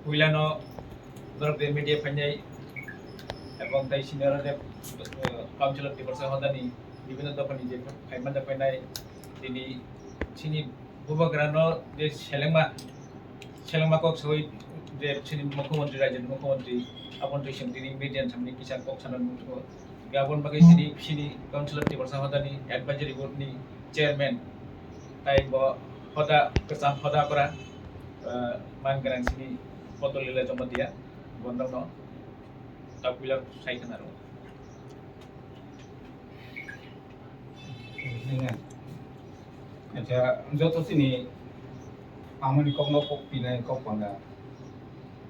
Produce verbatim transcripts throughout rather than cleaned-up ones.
Puilano norok je media phainai ebong tai senior je, eh, Council of Tiprasa hodani bibhinno dophani je phaimani phainai tini chini bubagrano je selengma, selengma kok sawi je chini mukhyamantri, rajyoni mukhyamantri, aboni twi chwng tini media ni samni kisa kok sana nukjago. Aboni bagwi chini, chini Council of Tiprasa hodani advisory board ni chairman tai bo hoda kwcham hoda kwra, eh, man gwnang chini Botol Lila Jamatia, bondokno ta puila sai khna rw. Acha, joto chini amani kokno kok pinai kok panda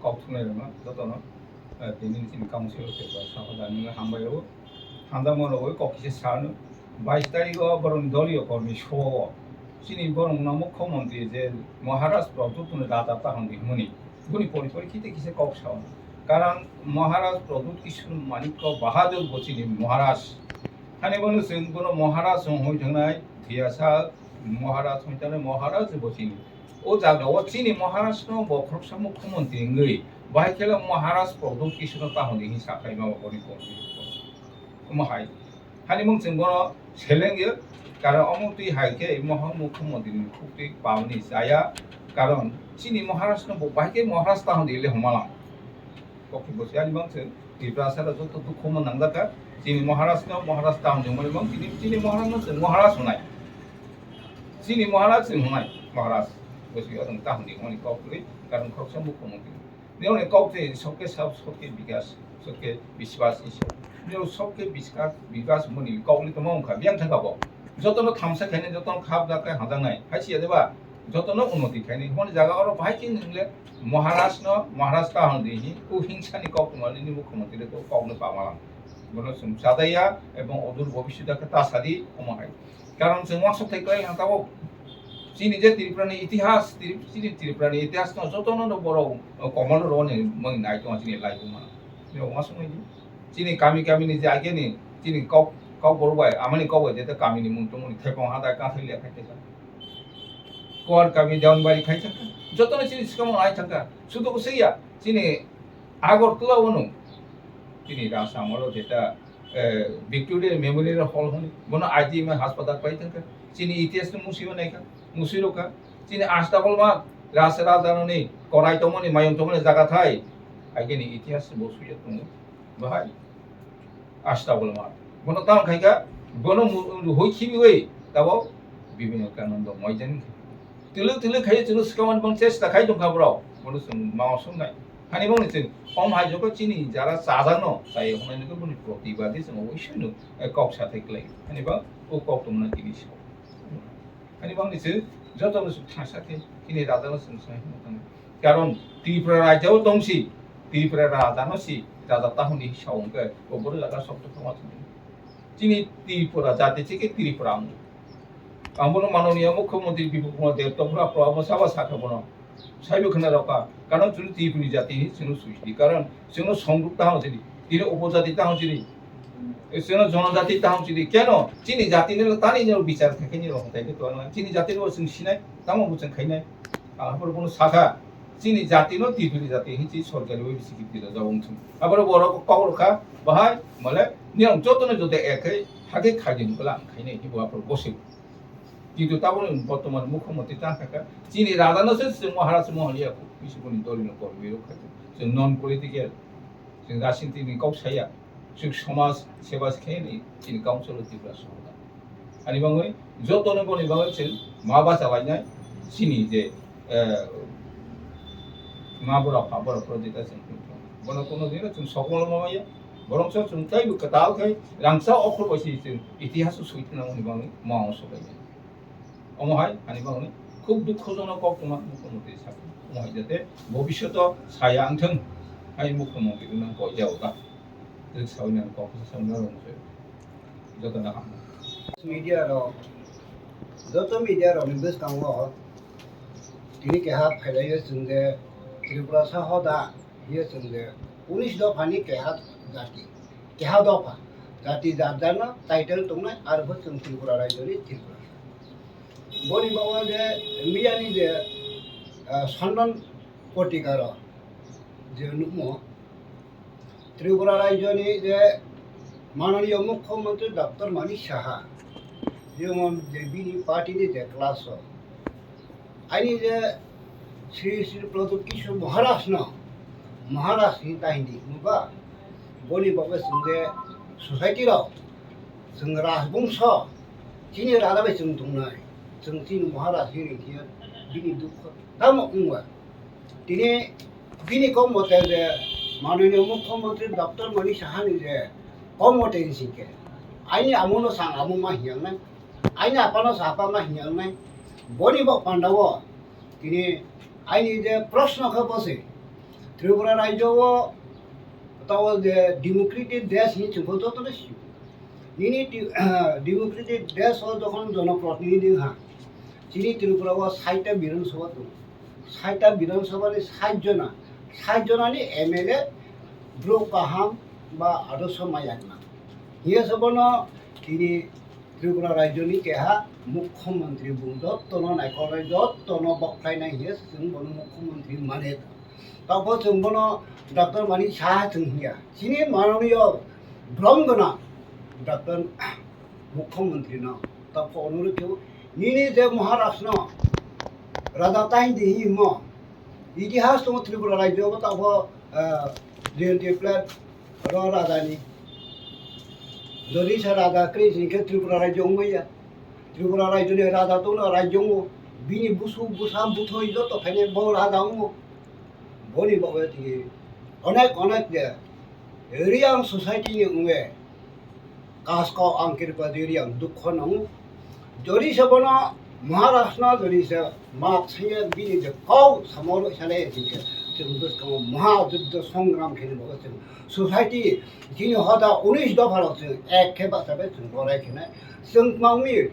kok thunai rwma jotono, eh, tini chini Council of Tiprasa hodani hambai o. Hamjakma rogwi kok kisa sano. Bais tarikh o borokni doliyo kormi soo chini borokno mukhyamantri je Maharaj Pradyut no raja tahon di hwnmani, boni pori pori kisa kisa kok sao. Karon Maharaj Pradyut Kishore Manikya Bahadur bo chini Maharaj. Hani bono chwng bono Maharaj hwnwi thangnai, thwiya sa Maharaj hwnwi thangnai, Maharaj bo chini. O jaga o chini Maharaj no bo khoroksa mukhyamantri wngwi, bahai khe Maharaj Pradyut Kishore tahon di hwnwi sakhai ma bo boni kormi. Omo hai. Hani mung chwng bono seleng yo, karon omo twi hai khe mohor mukhyamantri ni khuk twi pamani chaya, karon chini Maharaj no bo bahai khe Maharaj tahon di le hwnma lang. Kok bo se ani bang chwng Tiprasa rok joto dukhu mo nang jaka, chini Maharaj no Maharaj tahon di hwnma lang, chini, chini Maharaj no chwng Maharaj hwnai. Chini Maharaj chwng hwnai, Maharaj. Bo se orang tahon di hwnmani kok twi, karon khoroksa mukhyamantri. Nini kok twi sobke sab, sobke bikas, sobke biswas iso. Nini sobke bikas, bikas muni kok ni tongma wngkha, biyang thangka bo. Jotono thamsa khainai, jotono khap jak khai hamjaknai. Hai siya deba, jotono unnoti khainai. Honi jaga oro bahai khe nwngle Maharaj no, Maharaj tahon di hi, o hingsa ni kok tongma nini mukhyamantri le kok no pamalang. Bono chwng chadaiya, ebong odur bobiswt khe ta sadi, omo hai. Karon chwng uansuk thai kwlai ang tabuk. Chini je Tripura ni itihas, Tri-, chini Tripura ni itihas no jotono no borok, o, komol rwni mung nai tongo chini laibuma. Nini uansuk nai di. Chini kami kami ni je age ni, chini kok, kok borok bai, amani kok bai jete kami ni mung tongmani thepong hada kathai le khai teka. Kuar kami Deonbari khai thangka. Jotono chini sikamo nai thangka. Sudu ko siya, chini Agartala o no. Chini rasa amolo jeta eh, Victoria Memorial Hall hwnwi, bono I G M hospital pai thangkha. Chini itihas no musui naikha, musui rokha. Chini Ashtabal ma rasa raja noni korai tongmani, mayung tongmani jaga thai. Ageni itihas bo suya tongo. Bahai Ashtabal ma. Bono tang khaikha, bono mu-, hoi khibiwi tabo Bibhinno Kanando moidan. Tulu tulu khai chwng swkang bang chesta khai tongkha borok. Bono chwng ma osong nai. Hani bangni chwng om hai joko chini jara chajakno chai hwnwi nukhe boni protibadi chwng oboisoi no, eh, kok sathai klai. Hani bang o kok tongmani tini sao. Hani bangni chwng jotono chwng thangsa khe chini rajano chwng sai hwnwi thango. Karon Tripura rajao tongsi, Tripura rajano si raja tahoni sao hwnkhe o boro jaga sokto thangma thangwi. Chini Tripura jati chike Tripura wng. Ang bono manoniya mukhyamantri Bipul Kumar Deb tongphra pro abo sabo sakha bono. Saibo khna rokha. Karon chwng Tripuri jati hi chwngno suisidi. Karon chwngno songruk tahang chini. Tini upojati tahang chini. Chwngno jonojati tahang chini. Keno? Chini jati ni tani ni bichar khaikhe ni rok tai to na. Chini jati no chwng sinai. Tamo bo chwng khainai. Ang haphuru bono sakha. Chini jati no Tripuri jati hi chi sorkari bai bisi kipti rok jabong chwng. Aboro borok kok rokha. Bahai male ni ang joto no joto ekhai. Hake khaidi mukla ang khainai. Hi bo aphuru bosik. Kintu taboni bortoman mukhyamantri ta kha kha, chini raja no se chwng Maharaj Mohan ya kho, bisi boni doli no kormi rok kha kha. Chwng non political, chwng rajniti ni kok saya, chwng somaj seba se khe ni chini council o Tripura sohor da. Ani bangwi joto no boni bangwi chwng ma bacha lainai chini je, eh, ma bura pha bura pro jeta chwng bono kono dino chwng sokol ma ya, borok so chwng taibo kwtal khai rangsa okhor bai se chwng itihas o swi thwna mani bangwi ma o sobai ya. Omo hai, ani bagwi khub dukhojonok kok tongma mukhyamantri sakha. Omo hai jate bobishoto saya wngthung, hai mukhyamantri wngna koi jao ta. Tei sawi nang kok sa sawi nang rong se. Joto na hamna. Media rok, joto media rok ni bwskango tini keha phailaiyo chwng je Tripura sa hoda. Hiyo chwng je unis dopha ni keha jati, keha dopha jati jar jar no title tongnai, aro bo chwng Tripura rajyo ni Tripura. Boni bagwi je miyani je, ah, Sandan Patrika rok, Je nukmo, Tripura rajyoni je mananiya mukhyamantri Doctor Manik Saha, jemon je bini party ni je class o, aini je Sri Sri Pradyut Kishore Maharaj no, Maharaj ni tahindi, nukha? Boni bagwi chwng je society rok, chwng rajbongso, chini raja bai chwng tongnai, chwng chini Maharaj ni ringkhe bini dukho tamo wngwa. Tini bini kok mote je mananiya mukhyamantri Doctor Manik Saha ni je kok mote hinsi khe, aini amo no chwng amo ma hinyangnai, aini apa no chwng apa ma hinyangnai, boni bo panda o tini aini je proshno khe bo se, Tripura rajyo o tao je democratic desh hinwi chwng khe joto no sio. Nini ti-, democratic desh o jokhon jonoprotinidhi ha, chini Tripura o saita Bidhan Sabha tongo. Saita Bidhan Sabha ni sait jona, sait jona ni M L A bro kaham ba adorsho maya gwnang. Hiya se bono tini Tripura rajyo ni keha mukhyamantri bung jotto no naikolnai, jotto no bokhlainai hiya se chwng bono mukhyamantri mane. Tabo chwng bono Doctor Manik Saha chwng hiya. Chini mananiya brom gwnang Doctor Mukhyamantri no tabo onurudh khe nini je Maharaj no raja tahindi hinwi mo. Itihas tongo Tripura rajyo bo tabo, ah, J N T plate ro raja ni. Jodi se raja kwrwi se hinkhe Tripura rajyo wngmaya. Tripura rajyo ni raja tongno rajyo wngo. Bini busu busa buthoi joto phainai bo raja wngo. Boni bagwi tini onek onek je Reang society ni wngwi kasko ang kirpa di Reang dukho nango. Jodi se bono Maharaj no jodi se maap saiya bini je kau samo rw sale hinkhe chwng bwskango maha juddho songram khe bo chwng society chini hoda unis dopha rok chwng ek khe bachabe chwng lorai khe nai. Chwng tmangni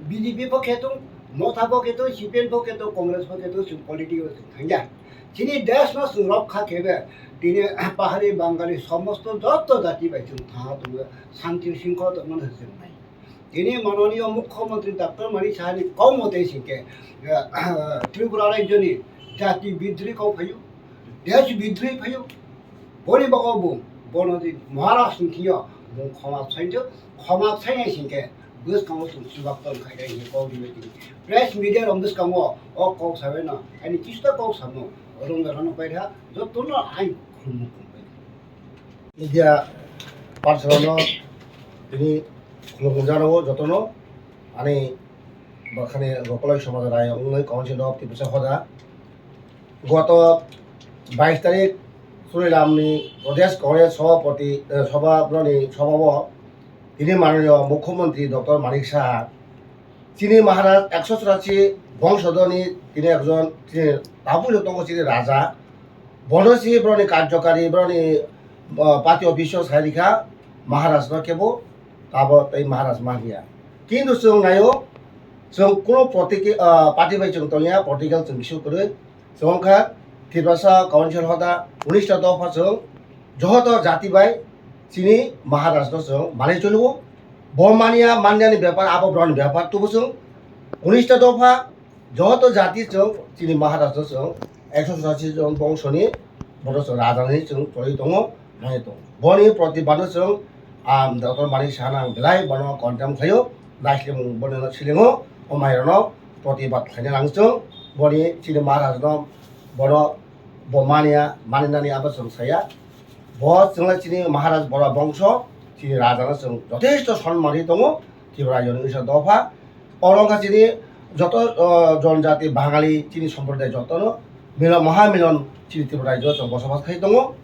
B J P pho khe tong, Motha pho khe tong, C P M pho khe tong, Congress pho khe tong, chwng politics o chwng thangya. Chini desh no chwng rokha khebe, tini pahari Bangali somosto joto jati bai chwng thanha tongo, santi singkho tongmani hwnwi chwng nai. Tini mananiya mukhyamantri Doctor Manik Saha ni kok mote hinkhe, eh, Tripura rajyo ni jati bidrohi kok phaio, desh bidrohi phaio. Boni bagwi bo, bono di Maharaj ni thwiyo bo khoma sainjo, khoma sainai hinkhe bwskango chwng chubak ton khainai hinwi kok rimai tini. Press media rok bwskango o kok sabaino ani kisa kok samo rwngya rwno paikha, jotono ang khulumung khulumung paikha. Media person rokno tini khulumung jano jotono ani bakhani Gokolai Samaj Rayong wngwi Council of Tiprasa Hoda. Goto bais tarik Churilamni Pradesh Congress Sabhapati, eh, Sabha, broni Sabhao tini mananiya Mukhyamantri Doctor Manik Saha chini Maharaj ekso churasi bongsodoni tini ekjon chini tabukno tongo chini raja. Bono si broni karjokari, broni, ah, party office o sai rikha Maharaj no kebo tabo tei Maharaj manya. Kintu chwng naio, chwng kuno protiki-, ah, party bai chwng tongya, political chwng bisu kwrwi. Chwng wngkha Tiprasa Council hoda unista dopha chwng johoto jati bai chini Maharaj no chwng manwi choliwo. Bo manya manyani bepar abo broni bepar tubu chwng unista dopha joto jati chwng chini Maharaj no chwng ekso churasi jon bongsoni bono chwng raja hinwi chwng choli tongo, nai tongo. Boni protibad no chwng, ah, Doctor Manik Saha no ang belai bono condemn khlaio, naisling boni no silingo, o mairok no protibad khlaina nang chwng, boni chini Maharaj no bono bo mania, maninani abo chwng saya. Bo chwngla chini Maharaj bora bongso, chini raja no chwng jothesto sonman ri tongo, Tripura rajyoni wngsa dopha. Oro wngkha chini joto, o, jonjati Bangali chini somproday jotono milo-, mahamilon chini Tripura rajyo chwng bosobas khai tongo.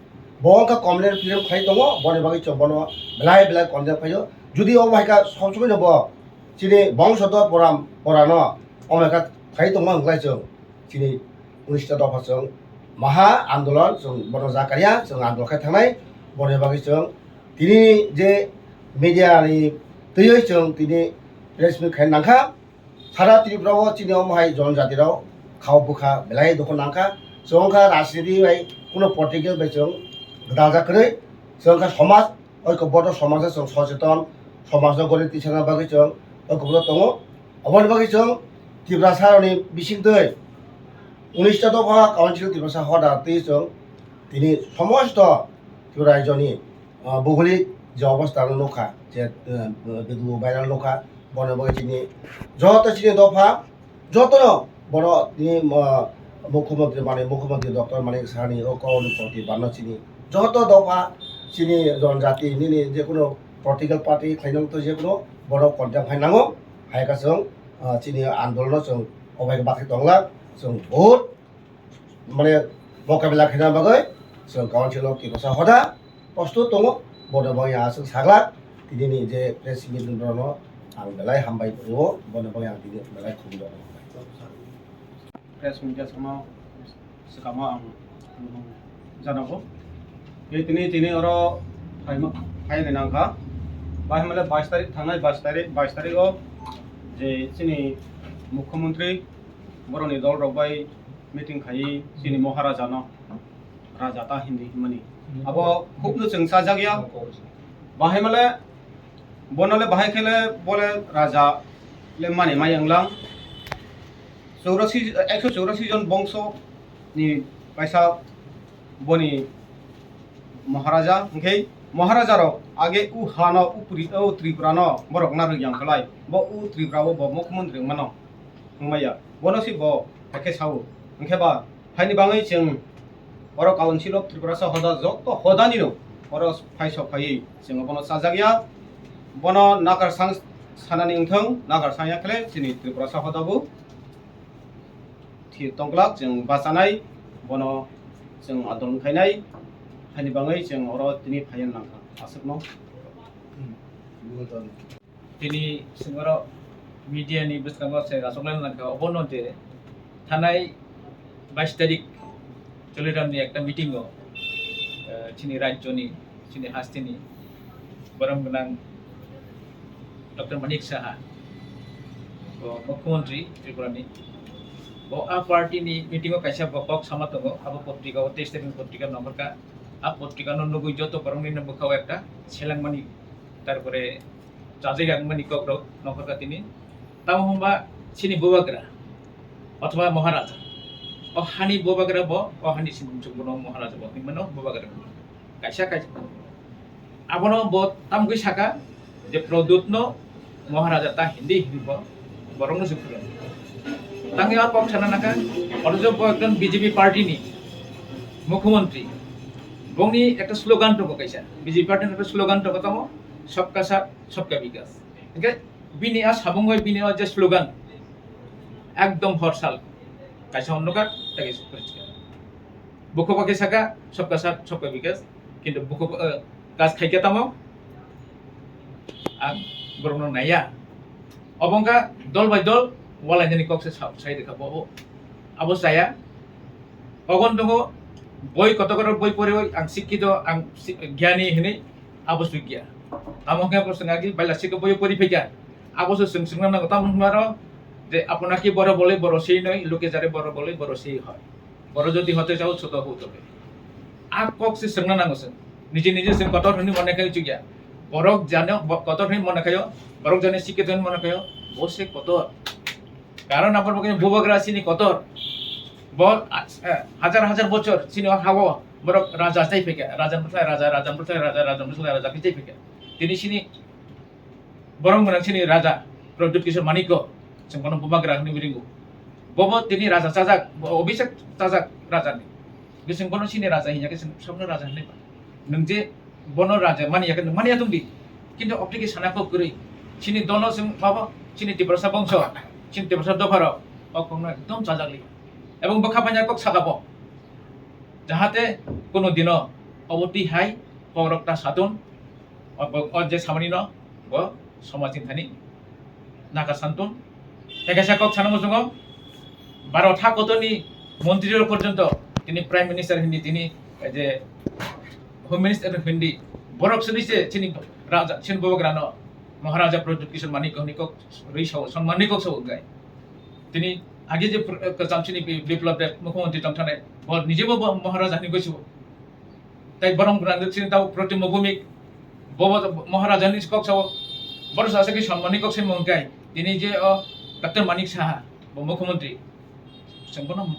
Bo wngkha communal freedom khai tongo, boni bagwi chwng bono belai belai condemn khaio. Jodi obo hai kha sob somoi no bo chini bongso dor poram porano omo hai kha khai tongo hwnklai chwng. Chini unista dopha chwng maha andolon chwng bono jakariya chwng andolon khai thangnai. Boni bagwi chwng tini je media ni twiwi chwng tini press meet khai nangkha. Sara Tripura o chini omo hai jonjati rok khao bwkha belai dukhu nangkha. Chwng wngkha rajniti bai kuno political bai chwng gwdal jak kwrwi. Chwng wngkha somaj Oikobodho somajo chwng socheton, somajno gori tisana bagwi chwng oikobodho tongo. Oboni bagwi chwng Tiprasarokni bisingtwi unista dopha Council Tiprasa hoda twi chwng Tini somosto Tripura rajyoni, ah, bhougolik je obostha no nukha, je, eh, video viral nukha, bono bagwi chini joto chini dopha, jotono bono tini, ah, Mukhyamantri mani, Mukhyamantri Doctor Manik Sahani o kokni proti bano chini joto dopha chini jonjati nini je kono political party khlainang to je kono bono condemn khai nango, hai ka chwng, ah, chini andolono chwng obai bathai tonglak, chwng vote mane mokabila khaina bagwi chwng Council of Tiprasa Hoda prostut tongo, bono bagwi ang aswk saglak, tinini je press meet rwno ang belai hambai tongo, bono bagwi ang tini belai khum rwno hambai. Press media sama swkamo ang khulumung janago. Tei tini, tini oro phaima, phaini nangkha. Bahai male bais tarik, thangnai bais tarik, bais tarik o je chini Mukhyamantri borokni dol rok bai meeting khai chini Maharaja no Raja ta Hindi himani. Abo khub no chwng chajak ya. Bahai male, bono le bahai khe le bole Raja le mani mai wnglang. Chorasi, ekso chorasi jon bongso ni kaisa boni Maharaja, hwnkhe Maharaja rok age u hano, u Pri-, u Tripura no borok narwk yang khlai, bo u Tripura o bo Mukhyamantri wngmano, wngmaya, bono si bo hakhe sao, hwnkhe ba phaini bagwi chwng oro Council of Tiprasa Hoda joto hoda nino oro phai sok phaiwi chwng bono chajak ya, bono nakar sang sanani wngthong, nakar sang ya khle chini Tiprasa hoda bo thir tongglak, chwng bachanai, bono chwng adolon khainai, haini bagwi chwng oro tini phaiya nangkha aswkno. Tini chwng oro media ni bwskango se achuknai nangkha, obono je thanai bais tarik Choliramni ekta meeting o, eh, chini rajyoni, chini hasteni borom gwnang Doctor Manik Saha, bo Mukhyamantri Tripura ni, bo a party ni meeting o kaisa bo kok sama tongo, abo potrika o, teis tarik ni potrika nongkhorkha, a potrika no nugwi joto borok ni bwkha o ekta selengmani, tarpore chajak yang mani kok rok nongkhorkha tini. Tamo hwnba chini bubagra othoba Maharaja. O hani bubagra bo, o hani sini chukbono Maharaja bo hinmano bubagra. Kaisa kaisa. Abono bo tamgwi saka je Pradyut no Maharaja ta Hindi hinwi bo borokno se phwrwng. Tangwi o kok sana naka, othocho bo ekjon B J P party ni Mukhyamantri. Bongni ekta slogan tongo kaisa. B J P party ni ekta slogan tongo tamo, "Sabka Saath, Sabka Vikas." Hingke bini a sabung bai bini o je slogan ekdom horsal. Kaisa hwnno kha, tei kaisa poriskar. Bukhuk bai khe saka, "Sabka Saath, Sabka Vikas." Kintu bukhuk, eh, kaj khaikhe tamo ang borokno naiya. Obo wngkha dol bai dol walainani kok se sa-, sai rwkha bo. Abo chaya. Ogon tongo, boi kotor kotor boi poriwi ang sikkito, ang si-, gyani hinwi abo sugya. Tamo khe bo chwng agi baila sikhe boi pori phaikha. Abo se chwng swngna nango, tamo hwnba ro je, "Apona ki boro boloi boro sei noi, luke jare boro boloi boro sei hoi." Boro jodi hote chao, choto hote hobe. A kok se swngna nango chwng. Nije nije chwng kotor hwnwi mone khai chukya. Borok jano, bo-, kotor hwnwi mone khaio, borok jani sikhe hwnwi mone khaio, bo se kotor. Karon aboni bagwi bubagra chini kotor. Bo, a, eh, hajar hajar bochor chini o ha-o borok raja chai phaikha, raja bwsai raja, raja bwsai raja, raja bwsai raja khe chai phaikha. Tini chini borom gwnang chini raja Pradyut Kishore Manikya, chwng bono bubagra hwnwi ringo. Bobo tini raja chajak, bo Abhishek chajak rajani. Hwnkhe chwng bono chini raja hinya khe chwng sabno raja hwnwi mano. Nwng je bono raja mani ya khe nwng mani ya tongdi. Kintu oktwi khe sana kok kwrwi. Chini dolo chwng mabo chini Tiprasa bongso, chini Tiprasa dopharok o kokno ekdom chajak li. Ebong bwkha paina kok saka bo. Jahate kuno dino obo twi hai kokrok ta satun, o, o je samani no bo somajni thani naka santun. Tei kaisa kok sana muchungo, Bharat ha kotorni montri rok porjonto tini Prime Minister hindi, tini je Home Minister hindi, borok sini se chini raja, chini bubagrano Maharaja Pradyut Kishore Manikya hwnwi kok rwi sao, sonmanni kok sao wngkha. Tini agi je pr-, kwcham chini bi-, Biplab Deb Mukhyamantri tong thani, bo nijebo bo Maharaja hwnwi goisu. Tai borom gwnang chini tabo Pratibha Bhumik, bobo Maharaja ni kok sao, borom sa se ki sonmanni kok se mung kai. Tini je o Doctor Manik Saha, bo Mukhyamantri, chwng bono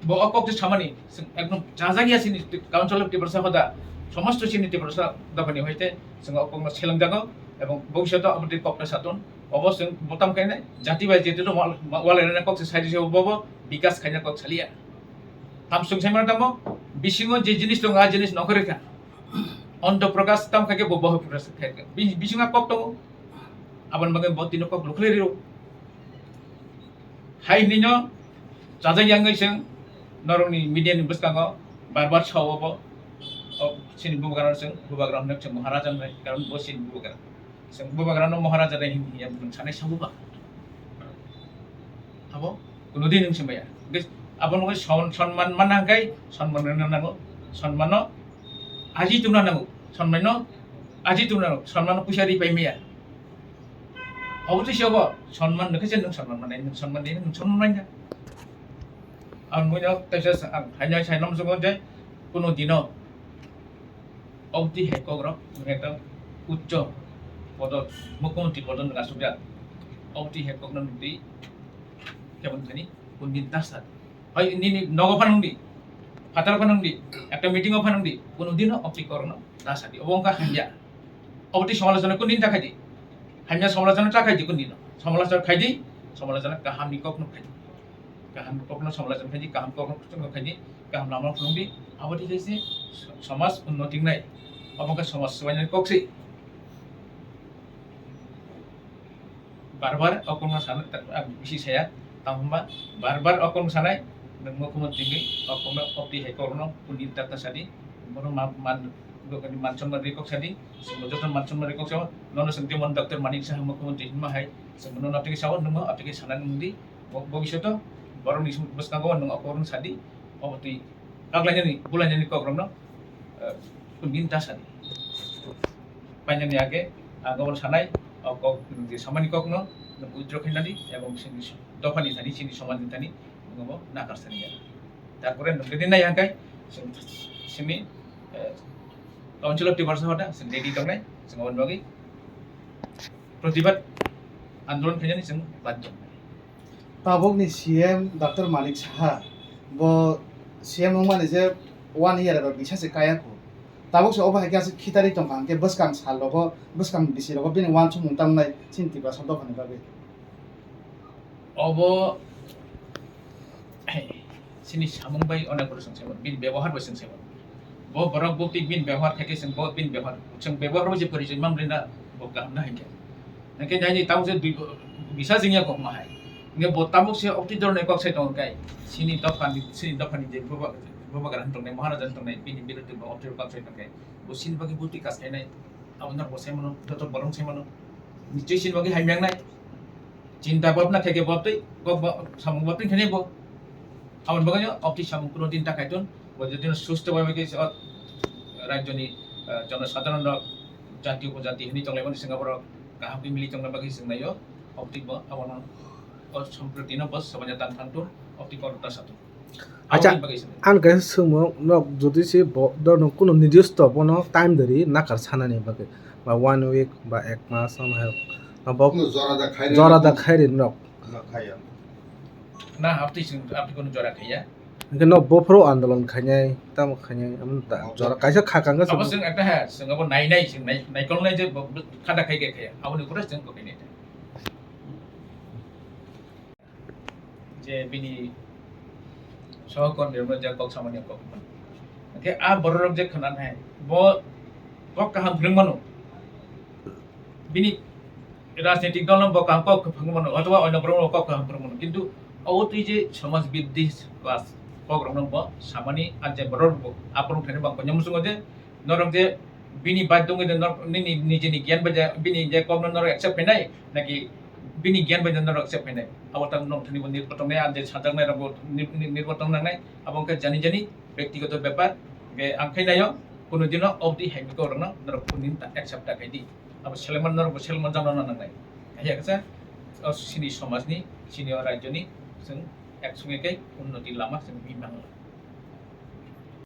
Bo o kok se samani, chwng ekdom chajak ya chini Council of Tiprasa Hoda, somosto chini Tiprasa dophani hoite chwng o kokno selengjago, ebong bhobishoto aboni kokno satung, obo chwng botam khainai, jati bai jati no wal-, walainani kok se saidi se bobo bikas khaina kok saliya. Tam chwng saimano tamo, bisingo je jinis tongo, a jinis nokho rikha. Onto Prakash tam khaikhe bo Boho Prakash khaikhe. Bi-, bisingo kok tongo, aboni bagwi bo tino kok lukhlai riro. Hai hinwi no chajak yangwi chwng norokni media ni bwskango bar bar sao bo, o chini bubagrano chwng bubagra hwnwi chwng Maharaja hwnwi, karon bo chini bubagra. Chwng bubagrano Maharaja de hin hiya bwrwng sanai sao ba. Abo kuno din wng se maya. Hwnkhe abo nokhe son-, sonman mana hwnkhe sonman rwna nango. Sonmano aji tungna nango. Sonmano aji tungna nango. Sonmano puisa ri pai maya. Obo twi se obo, sonman nokhe se nwng sonman manai, nwng sonman nai, nwng sonman manai na. Ang muino teisa sa-, ang haino sai nom sugo je, kuno dino obti hai kok rok, ekdom uccho podo, mukhyamantri podo nwng asukjak. Obti hai kok no nwng twi kebon thani, kun din ta sa. Hai nini nogo phanang di, phatar phanang di, ekta meeting o phanang di, kuno dino obti kok rok no ta sa di, obo wngkha hamya. Oboti somalochona kundin ta khaidi. Hamya somalochona ta khaidi kundino. Somalochona khaidi, somalochona kahamni kokno khaidi. Kaham kokno somalochona khaidi, kaham kokno kuchung khaidi, kaham lama phunukdi. Aboti khaisi somaj unnoti wngnai. Obo khe somaj swbainani kok se. Bar bar o kokno sana, tak, ah, bisi saya, tamo hwnba bar bar o kokno sanai, nwng mukhyamantri bai o kokno obti hai kokno kundin ta ta sadi, bono ma-, man, man sonman ri kok sadi, chwngno joto man sonman ri kok sao, nono chwng jemon Doctor Manik Saha mukhyamantri hinma hai, chwngno nono tei sao, nwngno o tei sanani wngdi, bo-, bobishoto borokni bwskango nwng o kokno sadi, obotwi kaklainani, bulainani kokrokno, eh, kundin ta sadi. Painani age, ang obo sanai, o kok, je samani kokno, nwng withdraw khainani, ebong chini dophani thani, chini somajni thani, nwng obo nakar sani ya. Tarpore nwng ready nai hangkai, chwng, chini, eh, Council of Tiprasa Hoda, chwng ready tongnai, chwng oboni bagwi protibad andolon khainani chwng badhyo. Tabukni C M Doctor Manik Saha, bo C M wngmani je one year eba bisa se kaya kho. Tabuk se obo hai khe aswk khitari tongkha, hwnkhe bwskang sal rogo, bwskang bisi rogo bini uansukmung tangnai chini Tiprasa dophani bagwi. Obo, chini samung bai onek borok chwng se mano, bini bebohar bai chwng se mano. Bo borok bukti bini bebohar khai khe chwng bo bini bebohar, chwng bebohar bai je porichoi manli na bo kaham na hai khe. Hwnkhe nai ni tabuk je dui bo-, bisa jingya kok ma hai. Hwnkhe bo tabuk se okti dorone kok sai tongo kai. Chini dophani, chini dophani je buba-, bubagra wng tongnai, Maharaja wng tongnai, bini biruddhe bo okti kok sai tongkhe. Bo chini bagwi bukti kas khainai. Abo norok bo sai mano, joto borok sai mano. Nichoi chini bagwi hamya wngnai. Chinta bhabna khe khe bo twi, kok bo samung bo twi khe bo. Aboni bagwi no okti samung kuno din ta khai ton. Bo jodi no susto bai bai khe o rajyoni, eh, jonosadharon rok, jati upojati hwnwi tonglaimani sengkha borok kaham khe mili tongna bagwi chwng naio. Okti bo abono o somproti no bo swbaina tang thang ton, okti kok ta sa ton. Acha, aboni bagwi chwng ang kaisa swngmung, nok jodi se bo, do no kuno nirdisto bono time dari nakar sanani bagwi, ba one week, ba ek mas, am hai, no bo Kuno jora da khairi jora nok da khairi nok. No khaiya. Na, haptwi chwng, haptwi kuno jora khaiya. Hwnkhe no bophoro andolon khainai, tamo khainai, amo da, oh, jora kaisa khakang khe abo chwng. Chwng ekta he, chwng abo nai nai, chwng nai, naikolnai je bo, bo khada khai khe khaiya. Aboni pore chwng bo khainai. Je bini sohokormi rokno je kok samani kok mano. Hwnkhe a borok rok je khna nai, bo kok kaham phwrwng mano. Bini rajnitik dol no bo kaham kok phwrwng mano, othoba onyo borok no kok kaham phwrwng mano. Kintu obo twi je somaj biddhi class kok rok no bo samani, a je borok bo aphuru thani bo konyang muchungo je, norok je bini baidhyo wngwi de norok nini nijini giyan bai je bini je kokno norok accept khainai, naki bini giyan bai de norok accept khainai? Abo tang norok thani bo nirbo tongnai, ang je sajaknai rok bo nir-, nir-, nirbo tong nangnai. Abo wngkha jani jani bektigoto bepar. Ge ang khai naio, kuno dino obdi hai kok rokno norok kuno din ta accept ta khai di. Abo selengma norok bo selengma jano nangnai. Hai khe o chini somajni, chini o rajyoni chwng ek songwi khe unnoti lama chwng wi mangla.